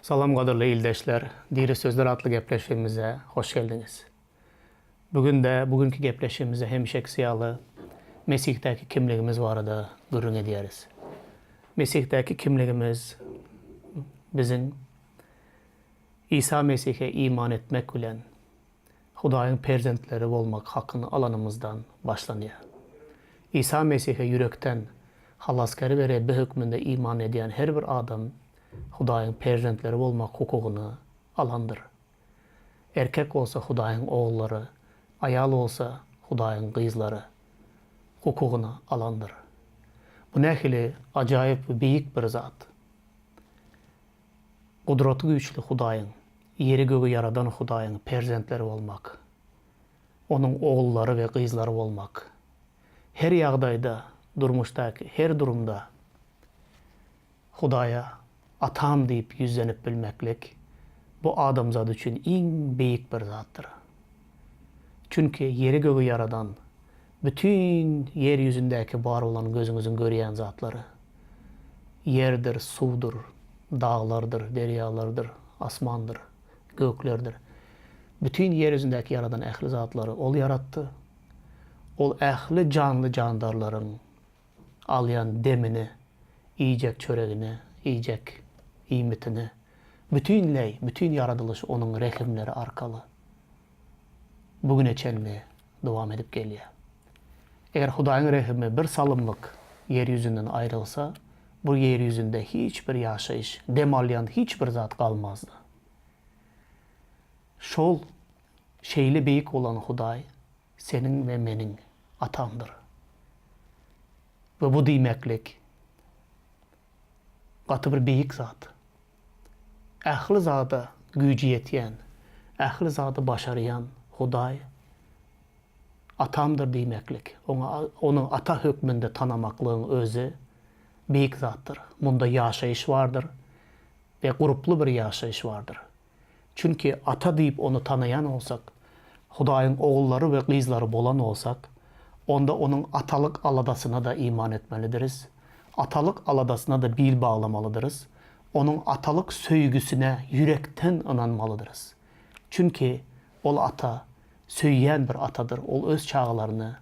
Salam gadyrly ildeşler, Diri sözler atly gepleşigimize hoş geldiňiz. Bu günde bu günki gepleşigimizde hemişekisi ýaly Mesihdäki kimligimiz barada gürrüň edýäris. Mesihdäki kimligimiz biziň Isa Mesihe iman etmek bilen Hudaýyň perzentleri bolmak hakyny alanymyzdan başlanýar. Isa Mesihe ýürekden Halasgeri we Rebbi hökmünde iman edýän her bir adam Hudaýyň perzentleri bolmak hukugyny alandyr. Erkek bolsa Hudaýyň ogullary, aýal bolsa Hudaýyň gyzlary hukugyny alandyr. Bu nähili ajaýyp we beýik bir zat! Gudraty güýçli Hudaýyň, ýeri-gögi ýaradan Hudaýyň perzentleri bolmak, Onuň ogullary we gyzlary bolmak, her ýagdaýda, durmuşdaky her durumda Hudaýa Atam diýip ýüzlenip bilmeklik, bu adamzat üçin iň beýik bir zatdyr. Çünki ýeri-gögi ýaradan, bütin ýer ýüzündäki bar bolan gözüňiziň görýän zatlary, ýerdir, suwdur, daglardyr, derýalardyr, asmandyr, göklerdir. Bütin ýer ýüzündäki ýaradan ähli zatlary Ol ýaratdy. Ol ähli janly-jandarlaryň alýan demini, iýjek çöregini, iýjek iýmitini, bütinleý, bütin ýaradylyş Onuň rehimleri arkaly bu güne çenli dowam edip gelýär. Eger Hudaýyň rehimi bir salymlyk ýer ýüzünden aýrylsa, bu ýer ýüzünde hiç bir ýaşaýyş, dem alýan hiç bir zat galmazdy. Şol şeýle beýik bolan Hudaý seniň we meniň Atamdyr. We bu diýmeklik gaty bir beýik zat. Ähli zada güýji ýetýän, ähli zady başarýan Hudaý Atamdyr diýmeklik, oňa Ony Ata hökmünde tanamaklygyň özi beýik zatdyr. Munda ýaşaýyş bardyr we gurply bir ýaşaýyş bardyr. Çünki Ata diýip Ony tanaýan bolsak, Hudaýyň ogullary we gyzlary bolan bolsak, onda Onuň atalyk aladasyna-da iman etmelidiris, atalyk aladasyna-da bil baglamalydyrys, Onuň atalyk söýgüsine ýürekden ynanmalydyrys. Çünki Ol Ata söýýän bir Atadyr, Ol Öz çagalaryny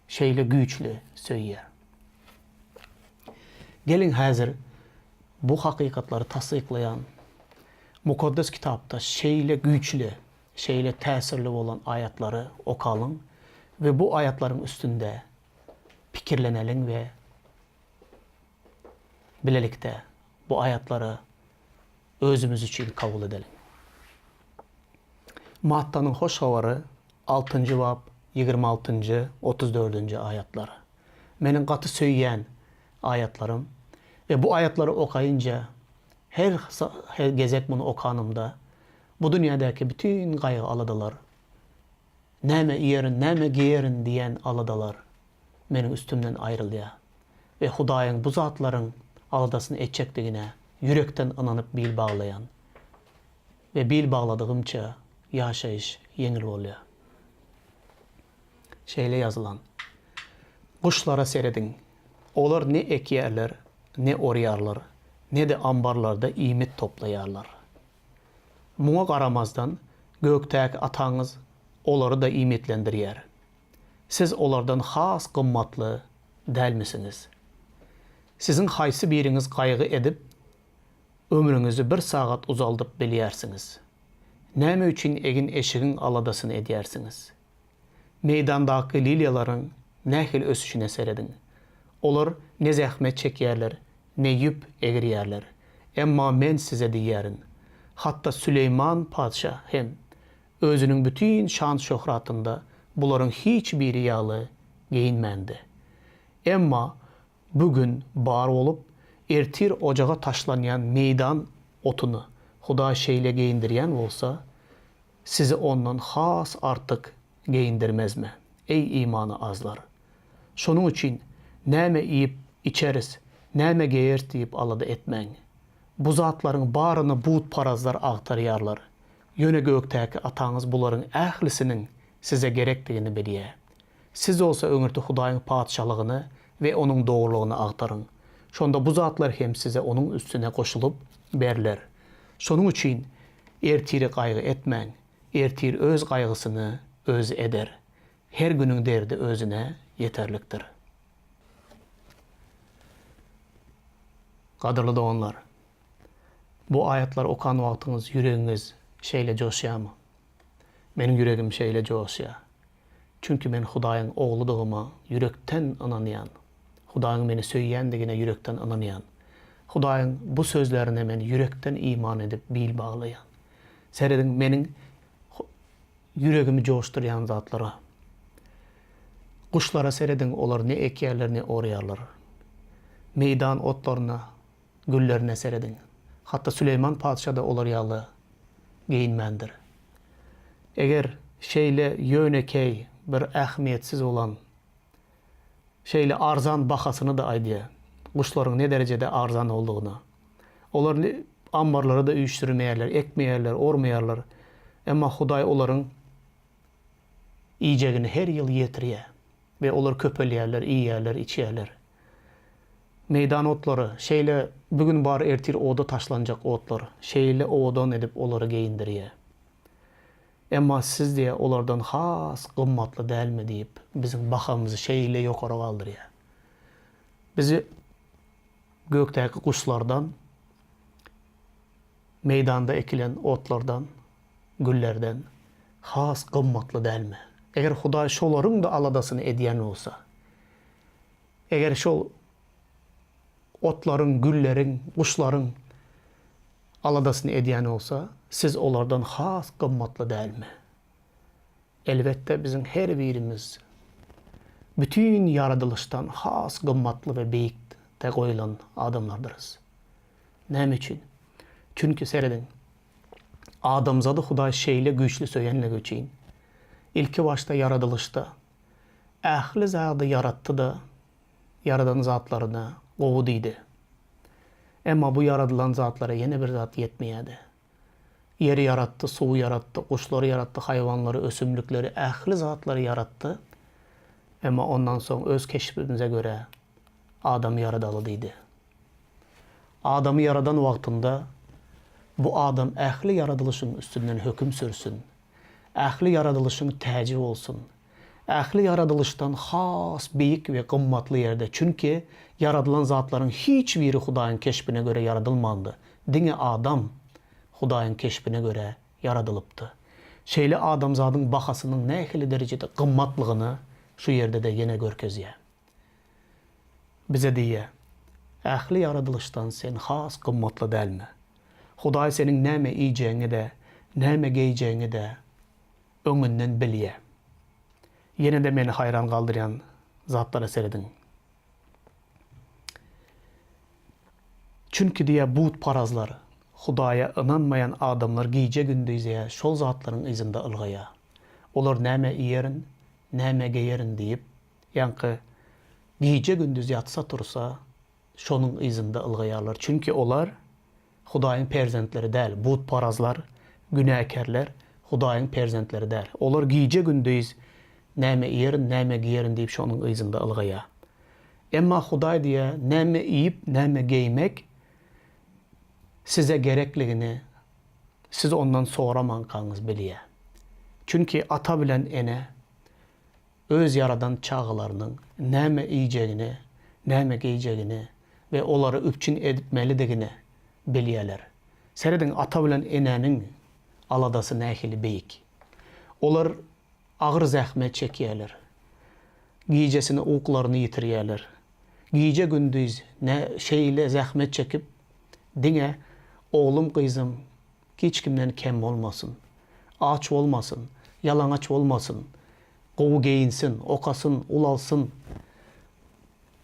şeýle güýçli söýýär. Geliň, häzir bu hakykatlary tassyklaýan Mukaddes Kitapda şeýle güýçli, şeýle täsirli bolan aýatlary okalyň we bu aýatlaryň üstünde pikirleneliň we bilelikde bu aýatlary özümiz üçin kabul edeliň. Mattanyň Hoş Habary, altynjy bap, 26-njy, 34-nji aýatlar. Meniň gaty söýýän aýatlarym we bu aýatlary okaýynja, her her gezek muny okanymda, bu dünýädäki bütin gaýgy-aladalar, näme iýerin, näme geýerin diýen aladalar meniň üstümden aýrylýar we Hudaýyň bu zatlaryň aladasyny etjekdigine ýürekden ynanyp bil baglaýan we bil bagladygymça ýaşaýyş ýeňil bolýar. Şeýle ýazylan, Guşlara serediň, olar ne ekýärler, ne orýarlar, ne-de ambarlarda iýmit toplaýarlar. Muňa garamazdan, gökdäki Ataňyz olary-da iýmitlendirýär. Siz olardan has gymmatly dälmisiňiz? Siziň haýsy biriňiz gaýgy edip, ömrüňizi bir sagat uzaldyp bilýärsiňiz? Näme üçin egin-eşigiň aladasyny edýärsiňiz? Meýdandaky liliýalaryň nähili ösüşine serediň. Olar ne zähmet çekýärler, ne ýüp egirýärler. Emma Men size diýýärin, hatda Süleýman patyşa hem özüniň bütin şan-şöhratynda bularyň hiç biri ýaly geýinmändi. Emma bu gün bar bolup, ertir ojaga taşlanýan meýdan otuny Hudaý şeýle geýindirýän bolsa, sizi ondan has artyk geýindirmezmi, eý imany azlar? Şonuň üçin näme iýip içeris, näme geýeris diýip alada etmäň. Bu zatlaryň baryny butparazlar agtarýarlar. Ýöne gökdäki Ataňyz bularyň ählisiniň size gerekdigini bilýär. Siz bolsa öňürti Hudaýyň Patyşalygyny we Onuň dogrulygyny agtaryň. Şonda bu zatlar hem size Onuň üstüne goşulyp berler. Şonuň üçin ertire gaýgy etmäň, ertir öz gaýgysyny özi eder. Her günüň derdi özüne ýeterlikdir. Gadyrly doganlar, bu aýatlary okan wagtyňyz ýüregiňiz şeýle joşýarmy? Meniň ýüregim şeýle joşýar. Çünki men Hudaýyň Ogludygyma ýürekden ynanýan. Hudaýyň meni söýýändigine ýürekden ynanýan. Hudaýyň bu sözlerine men ýürekden iman edip bil baglaýan. Serediň, meniň Ýüregimi joşdurýan zatlara. Guşlara serediň, olar ne ekýärler, ne orýarlar. Meýdan otlaryna, güllerine serediň. Hatda Süleýman patyşa-da olar ýaly geýinmändir. Eger şeýle ýönekeý bir ähmiýetsiz bolan Şeýle arzan bahasyny-da aýdýar. Guşlaryň ne derejede arzan boldugyny. Olar ammarlara-da üýşdürmeýärler, ekmeýärler, ormaýarlar. Emma Hudaý olaryň iýjegini her ýyl ýetirýär we olar köpelýärler, iýýärler, içýärler. Meýdan otlary, şeýle bu gün bar, ertir oda taşlanjak otlar, şeýle owadan edip olary geýindirýär. Emma siz diýýär, olardan has gymmatly dälmi diýip, biziň bahamyzy şeýle ýokary galdyrýar. Bizi gökdäki guşlardan, meýdanda ekilen otlardan, güllerden has gymmatly dälmi? Eger Hudaý şolaryň-da aladasyny edýän bolsa, eger şol otlaryň, gülleriň, guşlaryň aladasyny edýän bolsa, siz olardan has gymmatly dälmi? Elbetde, biziň her birimiz bütin ýaradylyşdan has gymmatly we beýikde goýlan adamlardyrys. Näme üçin? Çünki serediň, adamzady Hudaý şeýle güýçli söýenligi üçin, ilki başda ýaradylyşda ähli zady ýaratdy-da, ýaradan zatlaryna gowy diýdi. Emma bu ýaradylan zatlara ýene bir zat ýetmeýärdi. Ýeri ýaratdy, suwy ýaratdy, guşlary ýaratdy, haýwanlary, ösümlikleri, ähli zatlary ýaratdy. Emma ondan soň öz keşbimize görä adamy ýaradaly diýdi. Adamy ýaradan wagtynda bu adam ähli ýaradylyşyň üstünden höküm sürsün, ähli ýaradylyşyň täji bolsun, Ähli ýaradylyşdan has beýik we gymmatly ýerde, çünki ýaradylan zatlaryň hiç biri Hudaýyň keşbine görä ýaradylmandy, diňe adam Hudaýyň keşbine görä ýaradylypdy. Şeýle adamzadyň bahasynyň nähili derejede gymmatlygyny şu ýerde-de ýene görkezýär. Bize diýýär, Ähli ýaradylyşdan sen has gymmatly dälmi? Hudaý seniň näme iýjegiňi-de, näme geýjegiňi-de öňünden bilýär. Ýene-de meni haýran galdyrýan zatlara serediň. Çünki diýýär, butparazlar, Hudaýa ynanmaýan adamlar gije-gündiz diýýär, şol zatlaryň yzynda ylgaýar. Olar näme iýerin, näme geýerin diýip, ýaňky gije-gündiz ýatsa-tursa, şonuň yzynda ylgaýarlar. Çünki olar Hudaýyň perzentleri däl, butparazlar, günäkärler Hudaýyň perzentleri däl. Olar gije-gündiz näme iýerin, näme geýerin diýip şonuň yzynda ylgaýar. Emma Hudaý diýýär, näme iýip, näme geýmek size gerekligini siz ondan soramankaňyz bilýär. Çünki ata bilen ene öz ýaradan çagalarynyň näme iýjegini, näme geýjegini we olary üpjün edipmelidigini bilýärler. Serediň, ata bilen enäniň aladasy nähili beýik. Olar agyr zähmet çekýärler. Gijesine uklaryny ýitirýärler. Gije-gündiz ne şeýle zähmet çekip, diňe oglum-gyzym hiç kimden kem bolmasyn, aç bolmasyn, ýalaňaç bolmasyn, Gowy geýinsin, okasyn, ulalsyn.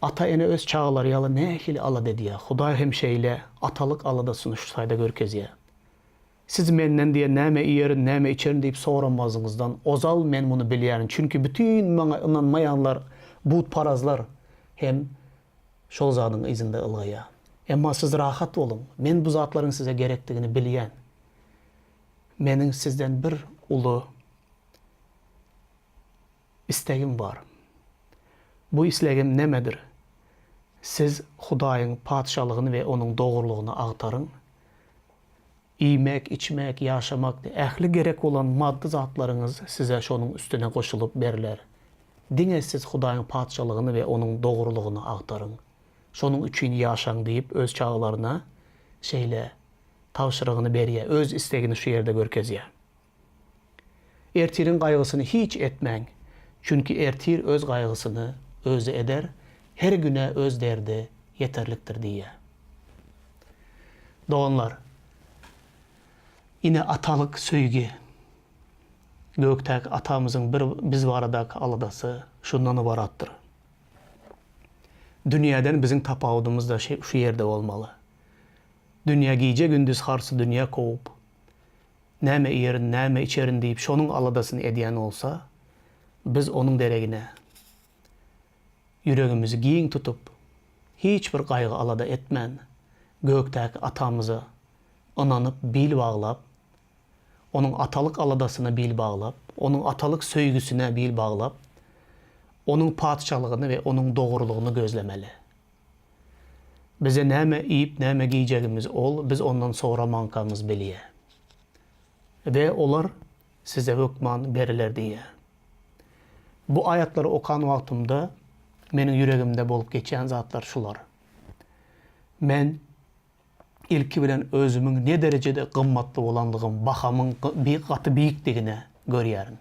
Ata-ene öz çagalary ýaly nähili alada edýär, Hudaý hem şeýle atalyk aladasyny şu taýda görkezýär. Siz menden diýen näme iýerin, näme içerin diýip soramazyňyzdan ozal men muny bilýärin, çünki bütin maňa ynanmaýanlar, butparazlar hem şol zadyň yzynda ylgaýar. Emma siz rahat boluň, men bu zatlaryň size gerekdigini bilýän. Meniň sizden bir uly islegim bar. Bu islegim nämedir? Siz Hudaýyň Patyşalygyny we Onuň dogrulygyny agtaryň. Iýmek, içmek, ýaşamak, ähli gerek bolan maddy zatlaryňyz size şonuň üstüne goşulyp berler. Diňe siz Hudaýyň Patyşalygyny we Onuň dogrulygyny agtaryň. Şonuň üçin ýaşaň diýip öz çagalaryna şeýle tabşyrygyny berýär, öz islegini şu ýerde görkezýär. Ertiriň gaýgysyny hiç etmäň, çünki ertir öz gaýgysyny özi eder, her güne öz derdi ýeterlikdir diýýär. Doganlar, ine atalyk söýgi. Gökdäki Atamyzyň bir biz baradaky aladasy şundan ybaratdyr. Dünýäden biziň tapawudymyz-da şu ýerde bolmaly. Dünýä gije-gündiz harsydünýä kowup, Näme iýerin, näme içerin diýip şonuň aladasyny edýän bolsa, biz onuň deregine ýüregimizi giň tutup, hiç bir gaýgy-alada etmän, gökdäki Atamyza ynanyp, bil baglap, Onuň atalyk aladasyna bil baglap, Onuň atalyk söýgüsine bil baglap, Onuň Patyşalygyny we Onuň dogrulygyny gözlemeli. Bize näme iýip, näme geýjegimizi Ol, biz Ondan soramankamyz bilýär. We olar size hökman beriler diýýär. Bu aýatlary okan wagtymda meniň ýüregimde bolup geçýän zatlar şular. Men ilki bilen özümiň ne derejede gymmatly bolanlygym, bahamyň gaty beýikdigine görýärin.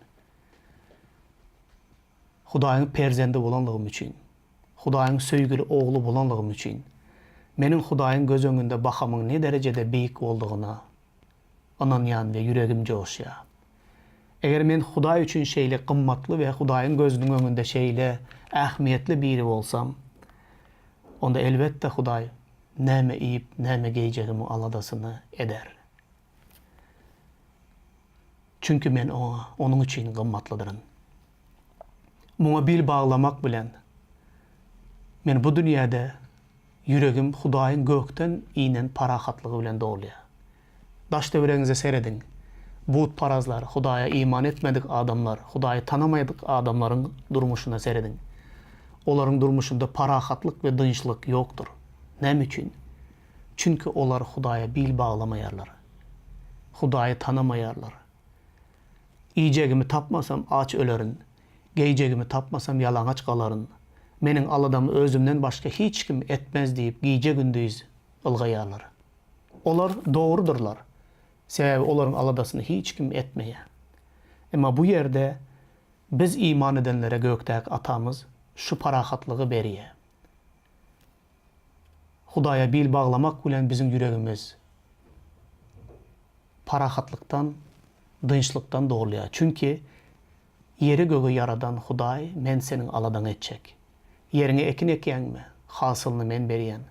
Hudaýyň perzendi bolanlygym üçin, Hudaýyň söýgüli ogly bolanlygym üçin, meniň Hudaýyň göz öňünde bahamyň ne derejede beýik boldugyna ynanýan we ýüregim joşýar. Eger men Hudaý üçin şeýle gymmatly we Hudaýyň gözüniň öňünde şeýle ähmiýetli biri bolsam, onda elbetde Hudaý näme iýip, näme geýjegimiň aladasyny eder. Çünki men oňa, onuň üçin gymmatlydyryn. Muňa bil baglamak bilen, men bu dünýäde ýüregim Hudaýyň gökden inen parahatlygy bilen dolýar. Daş-töweregiňize serediň. Butparazlar, Hudaýa iman etmedik adamlar, Hudaýy tanamadyk adamlaryň durmuşyna serediň. Olaryň durmuşynda parahatlyk we dynçlyk ýokdur. Näme üçin? Çünki olar Hudaýa bil baglamaýarlar. Hudaýy tanamaýarlar. Iýjegimi tapmasam, aç ölerin. Geýjegimi tapmasam, ýalaňaç galaryn. Meniň aladamy özümden başga hiç kim etmez diýip gije-gündiz ylgaýarlar. Olar dogrudyrlar. Sebäbi olaryň aladasyny hiç kim etmeýär. Emma bu ýerde biz iman edenlere gökdäki Atamyz şu parahatlygy berýär. Hudaýa bil baglamak bilen biziň ýüregimiz parahatlykdan, dynçlykdan dolýar. Çünki ýeri-gögi ýaradan Hudaý men seniň aladaňy etjek. Ýeriňe ekin ekýäňmi, hasylyny men berýän.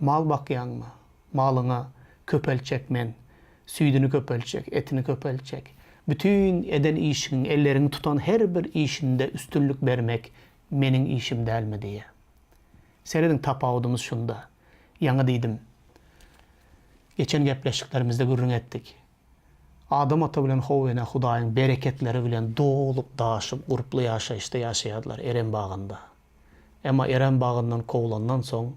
Mal bakýaňmy, malyňa köpeltjek men. Süýdüni köpeltjek, etini köpeltjek. Bütin eden işiň, elleriňi tutan her bir işinde üstünlik bermek meniň işim dälmi diýýär. Serediň tapawudymyz şunda. Ýaňy diýdim. Geçen gepleşiklerimizde gürrüň etdik. Adam ata bilen How ene Hudaýyň bereketleri bilen dolup daşyp gurply ýaşaýyşda ýaşaýardylar Erem bagynda. Emma Erem bagyndan kowlandan soň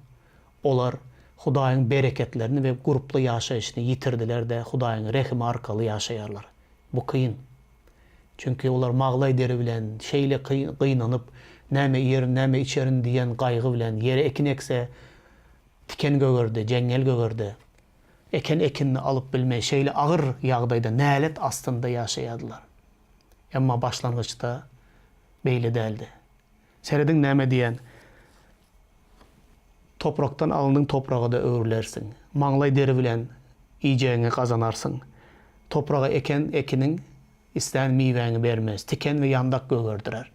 olar Hudaýyň bereketlerini we gurply ýaşaýşyny ýitirdiler-de Hudaýyň rehimi arkaly ýaşaýarlar. Bu kyn. Çünki olar maglaý deri bilen şeýle gynanyp, näme iýerin, näme içerin diýen gaýgy bilen ýere ekin ekse, tiken gögerdi, jeňňel gögerdi. Eken ekinini alyp bilmeý, şeýle agyr ýagdaýda, nälet astynda ýaşaýardylar. Emma başlangyçda beýle däldi. Serediň näme diýen, Toprakdan alyndyň topraga-da öwrülersiň. Maňlaý deri bilen iýjegiňi gazanarsyň. Topraga eken ekiniň islän miwäňi bermez, tiken we ýandak gögerdirer.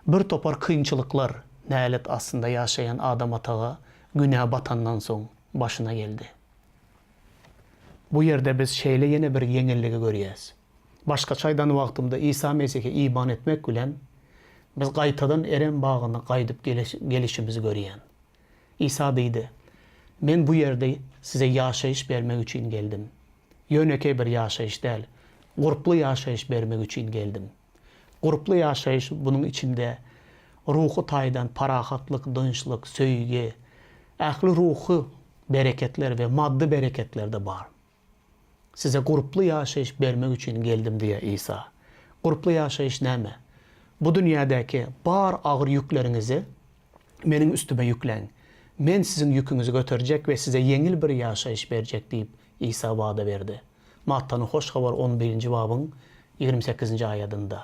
Bir topar kynçylyklar nälet astynda ýaşaýan Adam ataga günä batandan soň başyna geldi. Bu ýerde biz şeýle ýene bir ýeňilligi görýäs. Başgaça aýdan wagtymda Isa Mesihe iman etmek bilen biz gaýtadan Erem bagyna gaýdyp gelişimizi görýän. Isa diýdi, Men bu ýerde size ýaşaýyş bermek üçin geldim. Ýönekeý bir ýaşaýyş däl, gurply ýaşaýyş bermek üçin geldim. Gurply ýaşaýyş bunuň içinde ruhy taýdan parahatlyk, dynçlyk, söýgi, ähli ruhy bereketler we maddy bereketler-de bar. Size gurply ýaşaýyş bermek üçin geldim diýýär Isa. Gurply ýaşaýyş näme? Bu dünýädäki bar agyr ýükleriňizi Meniň üstüme ýükläň. Men siziň ýüküňizi göterjek we size ýeňil bir ýaşaýyş berjek diýip, Isa wada berdi. Mattanyň Hoş Habary on birinji babyň 28-nji aýadynda.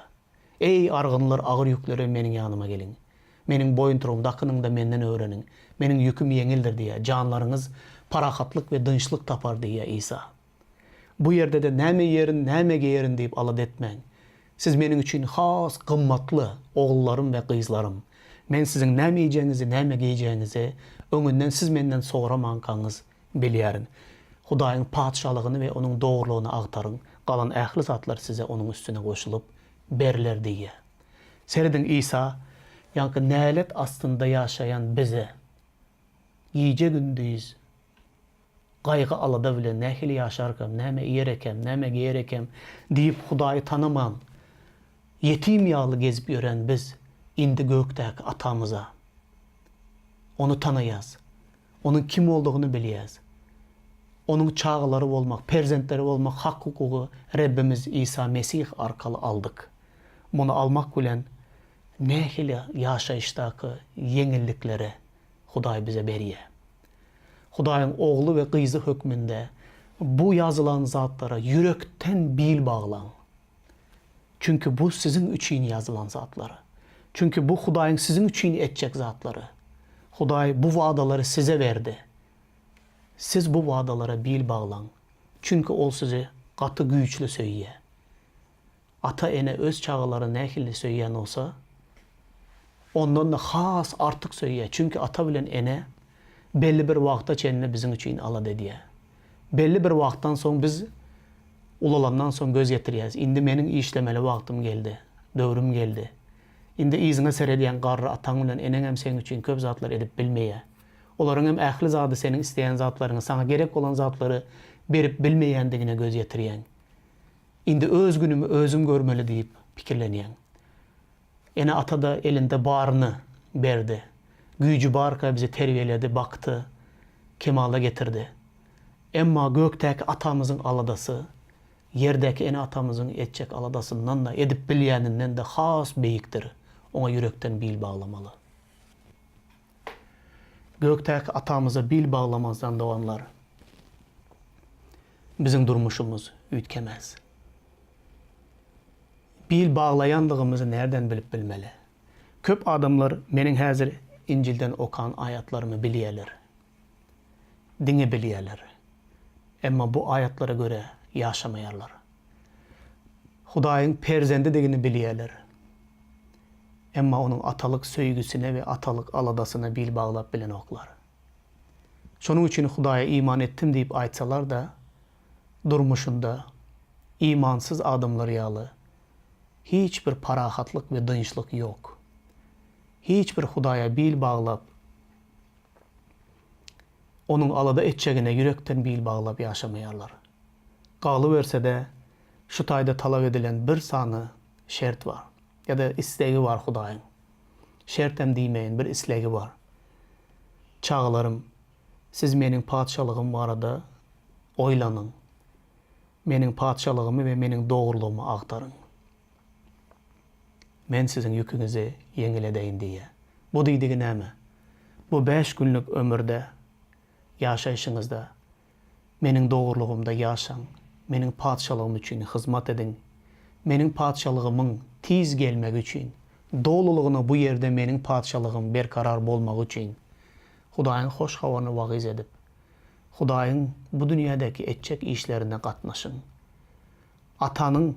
Eý, argynlar, agyr ýüklere Meniň ýanyma geliň. Meniň boýuntyrygymy dakynyň-da Menden öwreniň. Meniň ýüküm ýeňildir diýýär. Janlaryňyz parahatlyk we dynçlyk tapar diýýär Isa. Bu ýerde-de näme iýerin, näme geýerin diýip alada etmäň. Siz meniň üçin has gymmatly, ogullarym we gyzlarym. Men siziň näme iýjegiňizi, näme geýjegiňizi öňünden siz menden soramankaňyz bilýärin. Hudaýyň Patyşalygyny we Onuň dogrulygyny agtaryň, galan ähli zatlar size onuň üstüne goşulyp berler diýýär. Serediň, Isa ýaňky nälet astynda ýaşaýan bize gije-gündiz gaýgy-alada bilen nähili ýaşarkam, näme iýer ekem, näme geýer ekem diýip Hudaýy tanaman, ýetim ýaly gezip ýören biz indi gökdäki Atamyza, Ony tanaýas, Onuň kim boldugyny bilýäs. Onuň çagalary bolmak, perzentleri bolmak hak-hukugy Rebbimiz Isa Mesih arkaly aldyk. Muny almak bilen nähili ýaşaýyşdaky ýeňillikleri Hudaý bize berýär. Hudaýyň ogly we gyzy hökmünde bu ýazylan zatlara ýürekden bil baglaň. Çünki bu siziň üçin ýazylan zatlar. Çünki bu Hudaýyň siziň üçin etjek zatlary. Hudaý bu wadalary size berdi. Siz bu wadalara bil baglaň. Çünki Ol sizi gaty güýçli söýýär. Ata-ene öz çagalaryny nähili söýýän bolsa, ondan-da has artyk söýýär. Çünki ata bilen ene belli bir wagta çenli biziň üçin alada edýär. Belli bir wagtdan soň biz ulalandan soň göz ýetirýäris, indi meniň işlemeli wagtym geldi, döwrüm geldi. Indi yzyňa seredýäň garry ataň bilen eneňem seň üçin köp zatlar edip bilmeýär. Olaryň hem ähli zady seniň isleýän zatlaryňy, saňa gerek bolan zatlary berip bilmeýändigine göz ýetirýäň. Indi öz günümi özüm görmeli diýip pikirlenýäň. Ene-ata-da elinde baryny berdi. Güýji barka bizi terbiýeledi, bakdy, kemala getirdi. Emma gökdäki Atamyzyň aladasy ýerdäki ene-atamyzyň etjek aladasyndan-da, edip bilýäninden-de has beýikdir. Oňa ýürekden bil baglamaly. Gökdäki Atamyza bil baglamazdan doganlar, biziň durmuşymyz üýtgemez. Bil baglaýandygymyzy närden bilip bilmeli? Köp adamlar meniň häzir Injilden okan aýatlarymy bilýärler. Diňe bilýärler. Emma bu aýatlara görä ýaşamaýarlar. Hudaýyň perzendidigini bilýärler. Emma onuň atalyk söýgüsine we atalyk aladasyna bil baglap bilenoklar. Şonuň üçin Hudaýa iman etdim diýip aýtsalar-da, durmuşynda imansyz adamlar ýaly hiç bir parahatlyk we dynçlyk ýok. Hiç bir Hudaýa bil baglap, Onuň alada etjegine ýürekden bil baglap ýaşamaýarlar. Galyberse-de, şu taýda talap edilen bir sany şert bar. Ýa-da islegi bar Hudaýyň. Şertem diýmeýin, bir islegi bar. Çagalarym, siz Meniň Patyşalygym barada oýlanyň. Meniň Patyşalygymy we Meniň dogrulygymy agtaryň. Men siziň ýüküňizi ýeňil edeýin diýýär. Bu diýdigi näme? Bu bäş günlük ömürde, ýaşaýşyňyzda Meniň dogrulygymda ýaşaň, Meniň Patyşalygym üçin hyzmat ediň. Meniň Patyşalygymyň tiz gelmegi üçin, dolulygyna bu ýerde Meniň Patyşalygym berkarar bolmagy üçin, Hudaýyň Hoş Habaryny wagyz edip, Hudaýyň bu dünýädäki etjek işlerine gatnaşyň. Atanyň,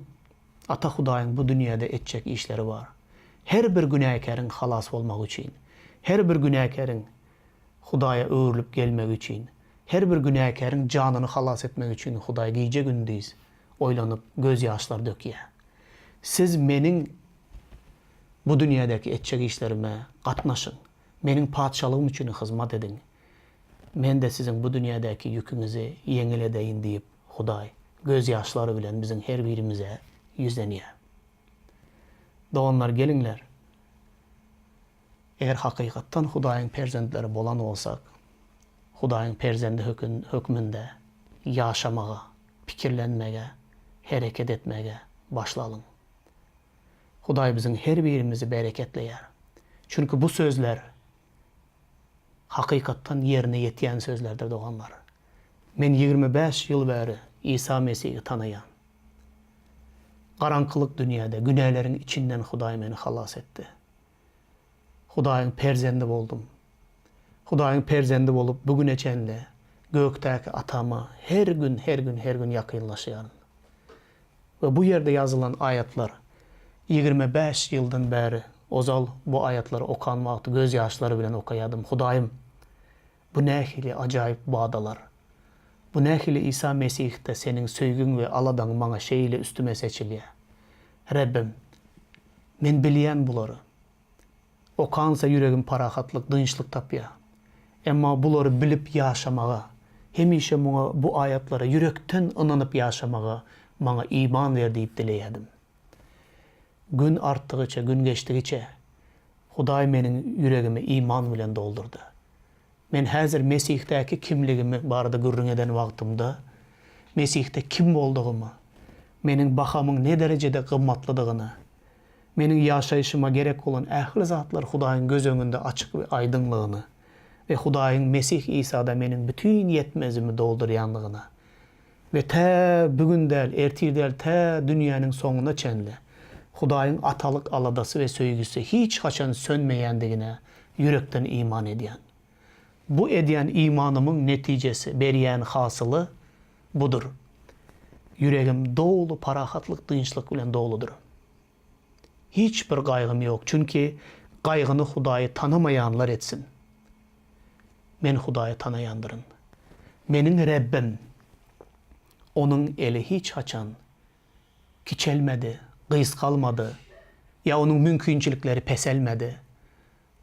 Ata Hudaýyň bu dünýäde etjek işleri bar. Her bir günäkäriň halas bolmagy üçin, her bir günäkäriň Hudaýa öwrülip gelmegi üçin, her bir günäkäriň janyny halas etmek üçin Hudaý gije-gündiz oýlanyp gözýaşlar dökýär. Siz Meniň bu dünýädäki etjek işlerime gatnaşyň, Meniň Patyşalygym üçin hyzmat ediň. Men-de siziň bu dünýädäki ýüküňizi ýeňil edeýin diýip, Hudaý gözýaşlary bilen biziň her birimize ýüzlenýär. Doganlar, geliňler, eger hakykatdan Hudaýyň perzentleri bolan bolsak, Hudaýyň perzendi hökmünde ýaşamaga, pikirlenmege, hereket etmege başlalyň. Hudaý biziň her birimizi bereketleýär. Çünki bu sözler hakykatdan ýerine ýetýän sözlerdir doganlar. Men 25 ýyl bäri Isa Mesihi tanaýan. Garaňkylyk dünýäde, günäleriň içinden Hudaý meni halas etdi. Hudaýyň perzendi boldum. Hudaýyň perzendi bolup bu güne çenli gökdäki Atama her gün, her gün, her gün ýakynlaşýaryn. We bu ýerde ýazylan aýatlar 25 ýyldan bäri ozal bu aýatlary okan wagty göz ýaşlary bilen okaýadym. Hudaýym, bu nähili ajaýyp wadalar! Bu nähili Isa Mesihde Seniň söýgiň we aladaň maňa şeýle üstüme seçilýär. Rebbim, men bilýän bulary. Okansa ýüregim parahatlyk, dynçlyk tapýar. Emma bulary bilip ýaşamaga, hemişe muňa bu aýatlara ýürekden ynanyp ýaşamaga maňa iman ber diýip dileýärdim. Gün artdygyça, gün geçdigiçe, Hudaý meniň ýüregimi iman bilen doldurdy. Men häzir Mesihdäki kimligimi barada gürrüň eden wagtymda, Mesihde kim boldugymy, meniň bahamyň ne derejede gymmatlydygyny, meniň ýaşaýşyma gerek bolan ähli zatlar Hudaýyň göz öňünde açyk we aýdyňlygyny we Hudaýyň Mesih Isada meniň bütin ýetmezimi doldurýanlygyny we tä bu gün däl, ertir däl, tä dünýäniň soňuna çenli Hudaýyň atalyk aladasy we söýgüsi hiç haçan sönmeýändigine ýürekden iman edýän. Bu edýän imanymyň netijesi, berýän hasyly budur. Ýüregim doly parahatlyk, dynçlyk bilen doludyr. Hiç bir gaýgym ýok, çünki gaýgyny Hudaýy tanamaýanlar etsin. Men Hudaýy tanaýandyryn. Meniň Rebbim, Onuň eli hiç haçan kiçelmedi, gysgalmady ýa Onuň mümkinçilikleri peselmedi.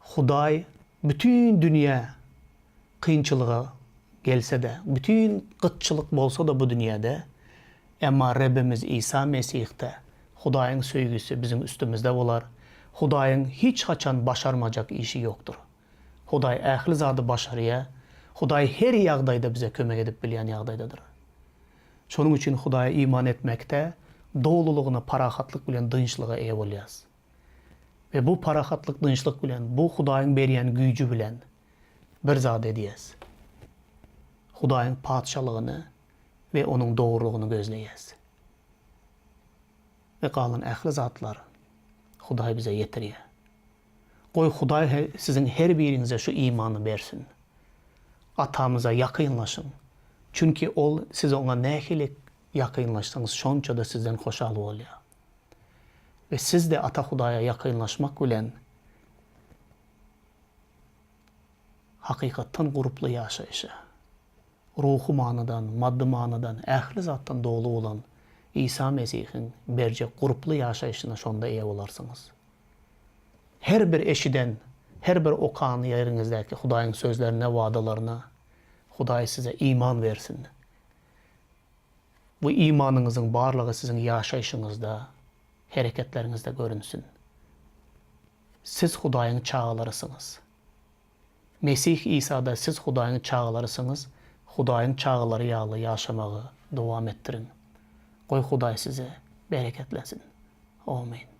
Hudaý bütin dünýä kynçylyga gelse-de, bütin gytçylyk bolsa-da bu dünýäde, emma Rebbimiz Isa Mesihde Hudaýyň söýgüsi biziň üstümizde bolar. Hudaýyň hiç haçan başarmajak işi ýokdur. Hudaý ähli zady başarýar. Hudaý her ýagdaýda bize kömek edip bilýän ýagdaýdadyr. Şonuň üçin Hudaýa iman etmekde dolulygyna parahatlyk bilen dynçlyga eýe bolýarys. We bu parahatlyk dynçlyk bilen, bu Hudaýyň berýän güýji bilen bir zat edýäs. Hudaýyň Patyşalygyny we Onuň dogrulygyny gözleýäs. We galan ähli zatlar Hudaý bize ýetirýär. Goý Hudaý siziň her biriňize şu imany bersin. Atamyza ýakynlaşyň. Çünki Ol siz Oňa nähili ýakynlaşsaňyz şonça-da sizden hoşal bolýar. We siz-de Ata Hudaýa ýakynlaşmak bilen hakykatdan gurply ýaşaýşa, ruhy manydan, maddy manydan, ähli zatdan doly bolan Isa Mesihiň berjek gurply ýaşaýşyna şonda eýe bolarsyňyz. Her bir eşiden, her bir okan ýeriňizdäki Hudaýyň sözlerine, wadalaryna Hudaý size iman bersin. Bu imanyňyzyň barlygy siziň ýaşaýşyňyzda, hereketleriňizde görünsin. Siz Hudaýyň çagalarysyňyz. Mesih Isada siz Hudaýyň çagalarysyňyz, Hudaýyň çagalary ýaly ýaşamagy dowam etdiriň. Goý Hudaý sizi bereketlesin. Omyn.